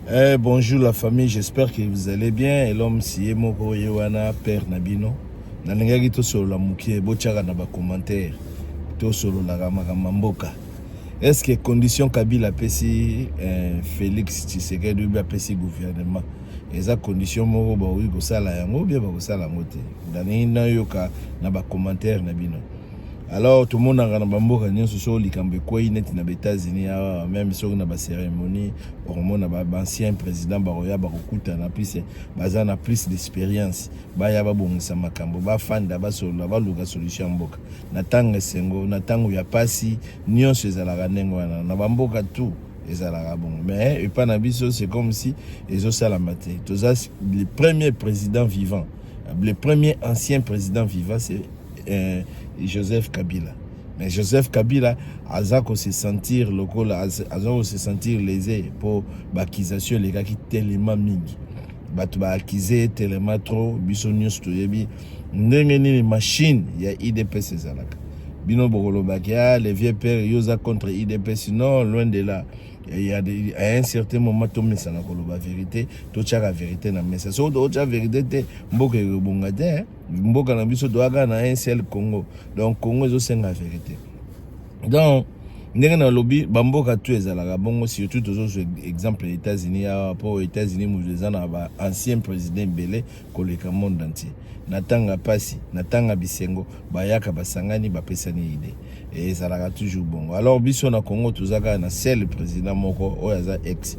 Eh, bonjour la famille, j'espère que vous allez bien. Et l'homme si moko ye wana père na bino. Nalingaki tosolola mokie, botiaka na ba commentaire. Tosololaka makambo mboka. Est-ce que condition Kabila apesi Félix Tshisekedi ou apesi gouvernement eza condition moko bakoki kosala yango bien, bakosala yango te? Nalingi nayoka na ba commentaire na bino. Alors tomonaka na bamboka nyonso, soki likambo ekwei neti na baÉtats-Unis awa, même soki na bacérémonie, okomona baancien président bakoya, bakokutana, plus baza na plus d'expérience, baya babongisa makambo, bafanda, basolola, baluka solution ya mboka. Na ntango esengo, na ntango ya pasi, nyonso ezalaka ndenge wana. Na bamboka tout ezalaka bongo, mais epa na biso, c'est comme si ezosalama te. Toza le premier président vivant, le premier ancien président vivant, c'est Joseph Kabila. Mais Joseph Kabila aza kose sentir lokola aza kose sentir lésé mpo baaccusation elekaki tellement mingi, bato baaccuse ye tellement trop. Biso nyonso toyebi ndenge nini machine ya UDPS ezalaka. Bino bokolobaki: "Ah, le vieux père, yo oza contre UDPS." Non, loin de là. Il y a des, à un certain moment, tomesana koloba vérité, totiaka vérité na mesa. Soki tootya vérité te, mboka ekobonga te. Mboka na biso, toyaka na un seul Congo, donc Congo ezosenga vérité. Donc ndenge nalobi, bamboka tu ezalaka bongo, surtout tozozwa exemple ya États-Unis awa, mpo États-Unis moto eza na baancien président ebele koleka monde entier. Na ntango ya pasi, na ntango ya bisengo, bayaka, basangani, bapesani idée. Ezalaka toujours bongo. Alors biso na Congo, toza kaka na seul président moko oyo aza ex,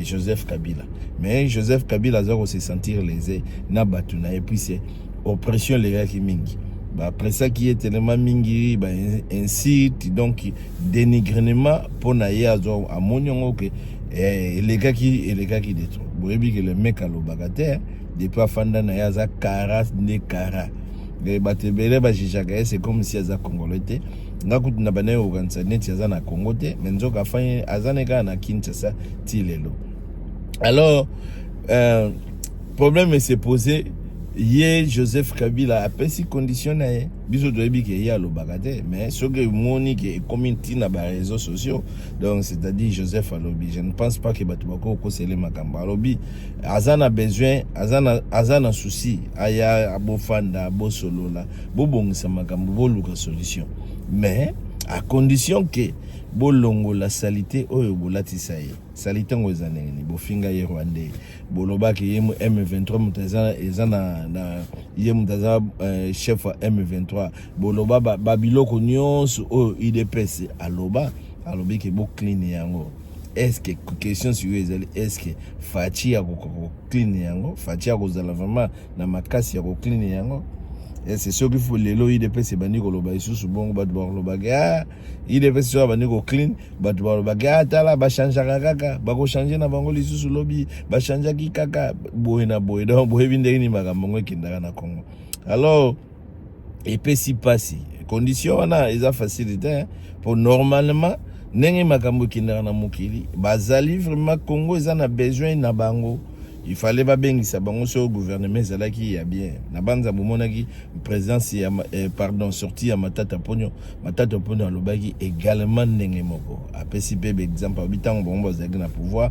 Joseph Kabila. Mais Joseph Kabila aza kose sentir lésé na bato na ye, puisque oppression elekaki mingi, bapresaki ye tellement mingi, bainsulte, donc dénigrement mpo na ye. Azwa, amoni yango ke elekaki, elekaki de trop. Boyebi ke le mec alobaka te. Depuis afanda na ye, aza kara nde kara. Bato ebele bajugeaka ye, c'est comme si aza Congolais te. Nga kutu na bandaki kokanisa neti aza na Congo te, mais nzoka afani, aza ne kaka na Kinshasa ti lelo. Alors problème s'est posé. Ye Joseph Kabila apesi condition na ye. Biso toyebi ke ye alobaka te, mais soki emoni ke ekomi ntina baréseaux sociaux, donc c'est-à-dire Joseph alobi, je ne pense pas ke bato bakoki kokosele makambo. Alobi aza na besoin, aza na souci, aya, bofanda, bosolola, bobongisa makambo, boluka solution, mais à condition ke bolongola saleté oyo bolatisa ye. Saleté yango eza ndenge nini? Bofinga ye Rwandais, bolobaki ye M23 moto eza na ye, moto aza chef ya M23. Boloba babiloko nyonso oyo UDPS aloba, alobi ke boclean yango. Est-ce que, question sikoyo ezali, est-ce que Fatshi akoka koclean yango? Fatshi akozala vraiment na makasi ya koclean yango? Ese soki lelo UDPS ebandi koloba lisusu bongo, bato bakolobaki: "Ah, UDPS soki abandi koclean." Bato balobaki: "Ah, tala, bachangeaka kaka, bakochange na bango lisusu lobi, bachangeaki kaka boye na boye." Donc boyebi ndenge nini makambo yango ekendaka na Congo. Alors epesi mpasi. Condition wana eza facile te, po normalement ndenge makambo ekendaka na mokili, bazali vraiment, Congo eza na besoin na bango, il fallait babengisa bango. Soki gouvernement ezalaki ya bien na banza, bomonaki présidence ya pardon, sortie ya Matata Ponyo. Matata Ponyo alobaki également ndenge moko, apesi mpe baexemple, alobi ntango bango bazalaki na pouvoir,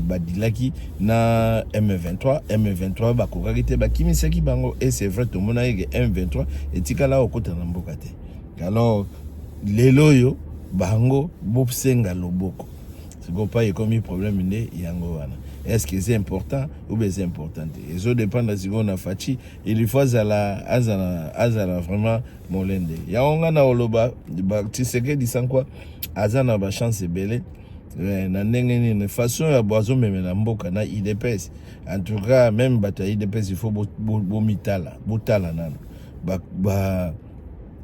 badilaki na M23, M23 bakokaki te, bakimisaki bango. Et c'est vrai, tomonaki ke M23 etikala kokota na mboka te. Alors lelo oyo bango bosenga loboko, sikoyo pa ekomi problème nde yango wana. Est ce que c'est important ou bien c'est important te? Ezodépendre sikoyo na Fatshi. Il faut azala vraiment molende. Yango nga na koloba, Tshisekedi sankwa aza na bachance ebele. Na ndenge nini, façon ya bo azomemela mboka na UDPS. En tout cas, même bato ya UDPS, il faut bomitala, botala nano ba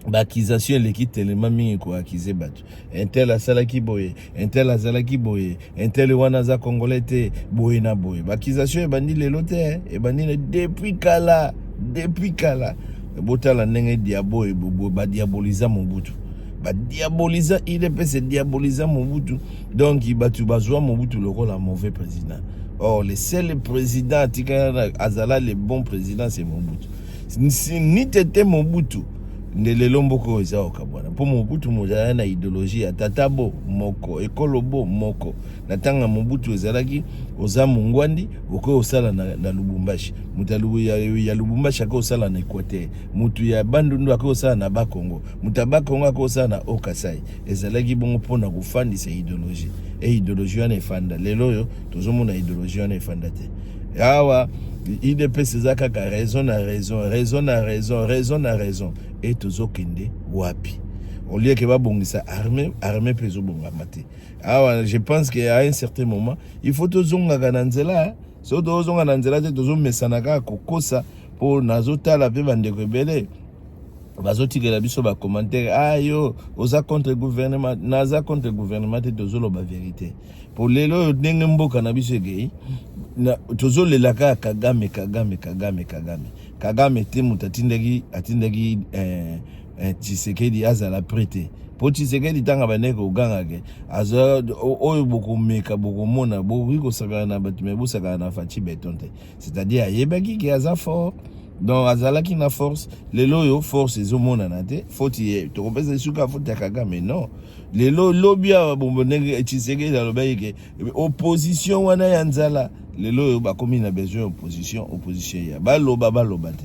baaccusation eleki telema mingi, koaccuser bato: un tel asalaki boye, un tel azalaki boye, un tel wana aza Congolais te, boye na boye. Baaccusation ebandi lelo te, ebandi depuis kala, depuis kala. Botala ndenge diabo badiaboliza Mobutu, badiaboliza UDPS, diaboliza Mobutu. Donc bato bazwa Mobutu lokola mauvais président. Or le seul président atikala azala le bon président, c'est Mobutu. Ni tete Mobutu. Nde lelo mboka oyo eza kokabwana mpo Mobutu mozalaki na idéologie ya tata bo moko, ekolo bo moko. Na ntango ya Mobutu ezalaki oza mongwandi okoki kosala na Lubumbashi, moto ya Lubumbashi akoki kosala na Equateur, moto ya Bandundu akoki kosala na Bakongo, moto ya Bakongo akoki kosala na Haut-Kasai. Ezalaki bongo mpona kofandisa idéologie, e idéologie wana efanda. Lelo oyo tozomona idéologie wana efanda te. Awa UDPS eza kaka raison na raison, raison na raison, raison na raison, e tozokende wapi? Au lieu ke babongisa armée, armée mpe ezobongama te. Awa je pense que à un certain moment il faut tozongaka na nzela. Soki tozonga na nzela te, tozomesana kaka kokosa. Mpo nazotala mpe bandeko ebele bazotikela biso bacommentaire: "Ah, yo oza contre gouvernement." Naza contre gouvernement te, tozoloba vérité. Po lelo oyo ndenge mboka na biso ekei, tozolela kaka Kagame, Kagame, Kagame, Kagame, Kagame te. Moto atindaki Tshisekedi azala prêt te, mpo Tshisekedi ntango bandeki kogangake aza oyo bokomeka, bokomona, bokoki kosakana na bato, me bosakana na Fatshi Béton te. C'est-à-dire ayebaki ke aza fort, donc azalaki na force. Lelo oyo force ezomonana te. Faute ye tokopesa esuka faute ya Kagame? Non. Lelo lobi awa bombo ndenge Tshisekedi alobaki ke opposition wana ya nzala, lelo oyo bakomi na besoin ya opposition. Opposition ya baloba, baloba te.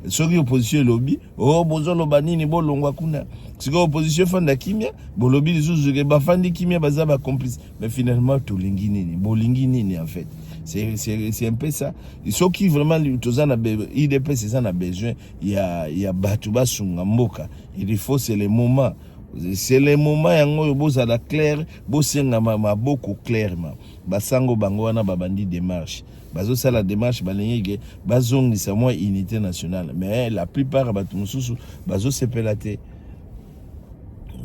Soki opposition elobi: "O oh, bozoloba nini? Bolongwa kuna." Sikoyo opposition efanda kimia, bolobi lisusu ke bafandi kimia, baza bacomplice. Mais finalement tolingi nini? Bolingi nini? En fait, c'est un peu ça. Soki vraiment toza na UDPS eza na besoin ya bato basunga mboka, il faut, c'est le moment, c'est le moment yango oyo bozala clair, bosenga maboko clairement. Basango bango wana babandi démarche, bazosala démarche, balingi ke bazongisa mwa unité nationale. Mais la plupart ya bato mosusu bazosepela te.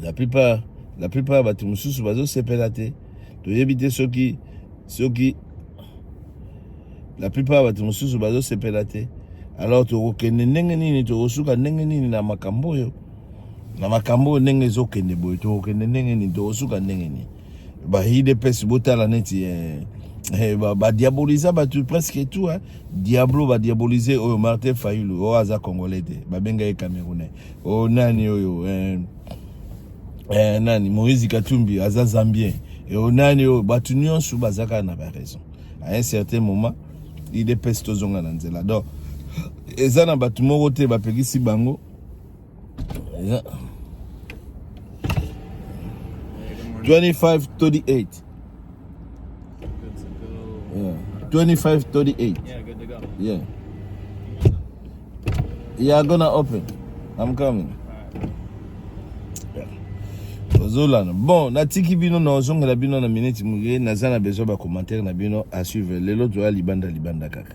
La plupart ya bato mosusu bazosepela te. Toyebi te soki la plupart ya bato mosusu bazosepela te. Alors tokokende ndenge nini? Tokosuka ndenge nini na makambo oyo? Na makambo oyo ndenge ezokende boye, tokokende ndenge nini? Tokosuka ndenge nini? Ba UDPS, botala neti badiaboliza bato presque tout, hein. Diablo badiabolize oyo Martin Fayulu, oyo aza Congolais te, babenga ye Camerounais. Oyo nani oyo, nani, Moïse Katumbi aza Zambien. Oyo nani oyo, bato nyonso baza kaka na baraison. À un certain moment UDPS tozonga na nzela. Donc eza na bato moko te bapekisi bango eza 2538. Good to go. Yeah. 2538. Yeah, good to go. Yeah, I'm gonna open. I'm coming. Ozolanda. Bon, natiki bino, nazongela bino na minute moke. Naza na besoin bacommentaire na bino. À suivre. Lelo toya libanda, libanda kaka.